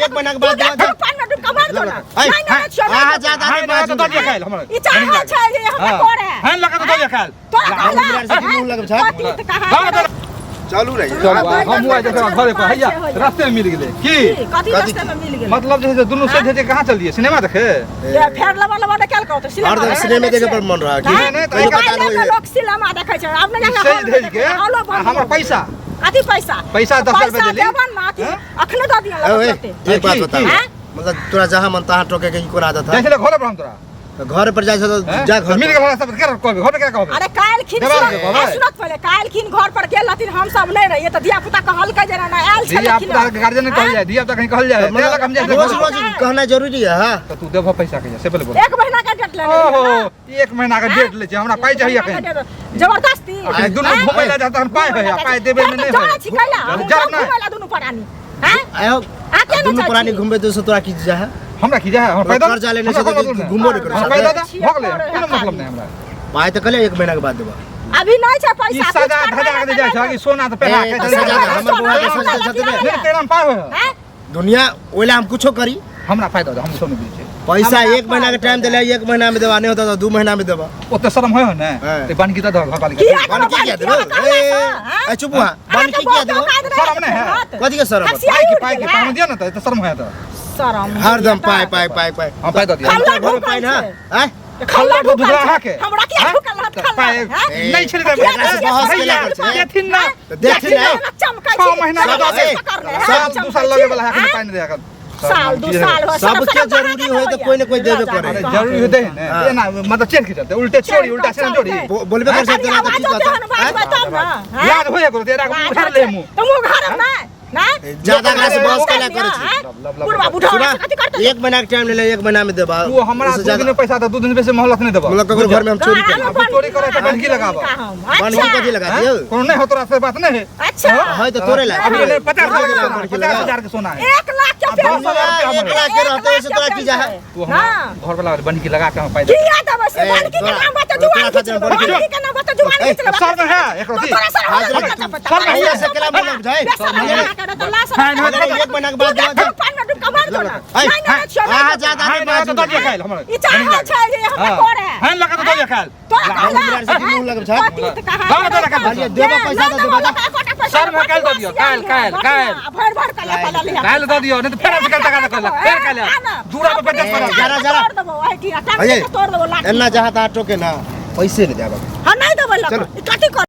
एक महीना के बाद तू देबा। पान में डुबका मार दो ना। ऐ, नहीं नहीं छियो। अहाँ जा हाय दादी लगा तो दऽ दिअ काल्हि हमरा। ई चाहै छै जे हमरा करे। हाय लगा तो दऽ दिअ काल्हि। तोरा कहला हमरा से की मुँह लगबै छै? कथी तऽ कहाँ दऽ दऽ। चलू रे। चलू हमहूँ आइ देखबै घरे पर हैया रास्ते में मिल गेलै की। कथी रास्ते में मिल गेलै? मतलब जे है से दुनू से जे कहाँ चलिए सिनेमा देखे? ये फेर लबा लबा निकाल के सिनेमा हरदम सिनेमे देखे पर मन रहा की? नहीं, नहीं, तऽ मोबाइल पता में लोग सिनेमा देखै छै आब नहि सही धरि के आ हमर पैसा। कथी पैसा? पैसा 10,000 रुपया पैसा देली। देबन ना कि हाँ? अखने दऽ दिअ ए, तुरते। एक बात की, बताओ की? हाँ? मतलब तोरा जहाँ मन तहाँ टोके के ई कोन आदत जाइ है? छलै घरे पर हम तोरा। तऽ घर पर जाइ छौ तऽ हैं? जा घर मिल पर। गेल हमरा सब केकरा कहबै घर पर केकरा कहबै? अरे काल्हि खिन देबा सुनत देबा भाई। सुनत पहिले काल्हि खिन घर पर गेल रहथिन हम सब नहि रहियै तऽ धिया पुता कहलकै जे ना आयल छलखिन। धिया पुता के गार्जियन कहल जाय, धिया पुता कहीं कहल जाय। तऽ तें लऽ कऽ हम जाइ छलै रोज घर पर। रोज कहना जरूरी है। हाँ? तऽ तू देबह पैसा कहिया से पहिले बोल। एक महीना के डेट लेने रहियै ओहो ना। एक महीना के डेट लै छै हमरा पाइ चाहिए एक महीना एखन। के डेट। जबरदस्ती। अखन दुनू हैं? घुमै लए जाता तहन पाइ होय आ पाइ देबै मे नहि जाइ होय। छी कैला हम जा नहि। घुमै लए दुनू प्राणी। हैं? आयो आ केना दुनू जाइ प्राणी छी? घुमबै तऽ तोरा की जा है? हमरा की जाय हमरा पैदल कर्जा लेने हमरा छै कोनो तऽ मतलब नहि। घुमबो नहि करै हमरा छै। पाइ दऽ दे भऽ गेलै कोनो मतलब नहि हमरा। पाइ तऽ कहले एक महीना के बाद देबा। अभी नहीं छै ई पैसा। सजा धजा के जाइ छै कि सोना तऽ पहिरा के ए, सजा दे, हमर बौआ के सजा दे, नहि तेरा में पाइ होय। हैं? दुनिया ओहि हम कुछो करी। हमरा पाइ दऽ दे हम सब नहि बुझै छियै। पैसा हमरा एक महीना के टाइम देले एक महीना में देबा नहीं होता तो 2 महीना में देबा। ओते शरम होय ने हाँ। ते बनकी दऽ दऽ घरवाली के। किया बनकी किया देबो? ए, ए, चुप वहाँ। बनकी किया देबो? शरम नहि है। कथी के शरम? पाइ के पाइ के पाइ दिअ ने तऽ एते शरम होय तऽ। शरम हरदम पाइ पाइ पाइ पाइ। हम पाइ दऽ दिअ। खल्ला घर में ढुकल पाइ ना छै। आय खल्ला ढुकल ढुकल अहाँ के। हमरा किया हाँ? ढुकल रहत तऽ खल्ला? पाइ हैं? नहि छलै तऽ किया एकरा से बहस भैया, केला करै छै। देथिन ना। तऽ देथिन ना। चमकै छओ महीना छै। बाद से पकड़ने हैं, साल चमकै दू साल छै। लगे वाला है एखन हैं? पाइ नहि दे एखन। साल दू साल हो सबके जरूरी होय तऽ कोई ने कोई देबे करे। अरे जरूरी होते है ने हाँ। एना मतलब चेन के चलते उल्टे चोरी उल्टा से चोरी बोलबे कर सकते ना तऽ ठीक बात है। याद होय करो तेरा को उठा ले मुंह तो मुंह घर में ना ज्यादा एकरा से बहस केला करै छी। लब, लब, बुढ़वा लब। बुढ़ा सुना, कथी करतै? एक महीना के टाइम ले ले एक महीना में देबा। तू हमरा उससे 2 ज्यादा- दिन में पैसा दे 2 दिन बेसी मोहलत नहीं देबा। मतलब ककरो घर में हम चोरी गाना केलहुँ। में चोरी करै तऽ बनकी लगाबऽ। बनकी कथी लगा हैं? दियौ? कोनो नहीं हो तोरा से बात नहीं है। अच्छा है तऽ तोरे ला। अभी ले 50,000 के सोना बनकी 50,000 के सोना है। 1 लाख के आ, 10,000 रुपया एक हमरा। लाख के रहतै ओहिसे तोरा की जा है? तू हमरा हाँ। घर वाला बनकी लगा के हम पाइ दे। किया देबै से ए, बनकी के तोरा- नाम बता तोरा जुआन खातिर खींच बनकी- बनकी के नाम बता जुआन ए, खींच लेबै। शर्म है एकरो तो दी। तोरा शर्म हाजिर है, तू- पता शर्म है, है, से केला मुँह लग जाए। हाँ, नहीं, अरे एक महीना के बाद देबा। पान में डुबका मार दो ना। ऐ, नहीं, नहीं, छोड़ अहाँ दो। ज्यादा हाय नहि लगा तो बाजू। दऽ दिअ काल्हि हमरा। ई चाहै छै जे हमरा हाँ। करे। हाय लगा तो दऽ दिअ काल्हि। तोरा कहला, हमरा से की मुँह लगबै छै? कथी तऽ कहाँ दऽ दऽ रखा कहलियै, देबऽ पैसा तऽ देबऽ। सर, में काल्हि दऽ दिअ, काल्हि, काल्हि, काल्हि। भरि भरि के लऽ कऽ लिअ। काल्हि दऽ दिअ नहीं तऽ फेर आबि टका दऽ फेर काल्हि दूरा पर बेचत पड़त। जरा, जरा। तोड़ देबो, एहि टीना, टांग अये, के तोड़ देबो लाठी। एना जहाँ तहाँ टोके ना पैसे नहि देबा। हाँ, नहीं देबै लऽ कऽ। चलो। ई कथी कर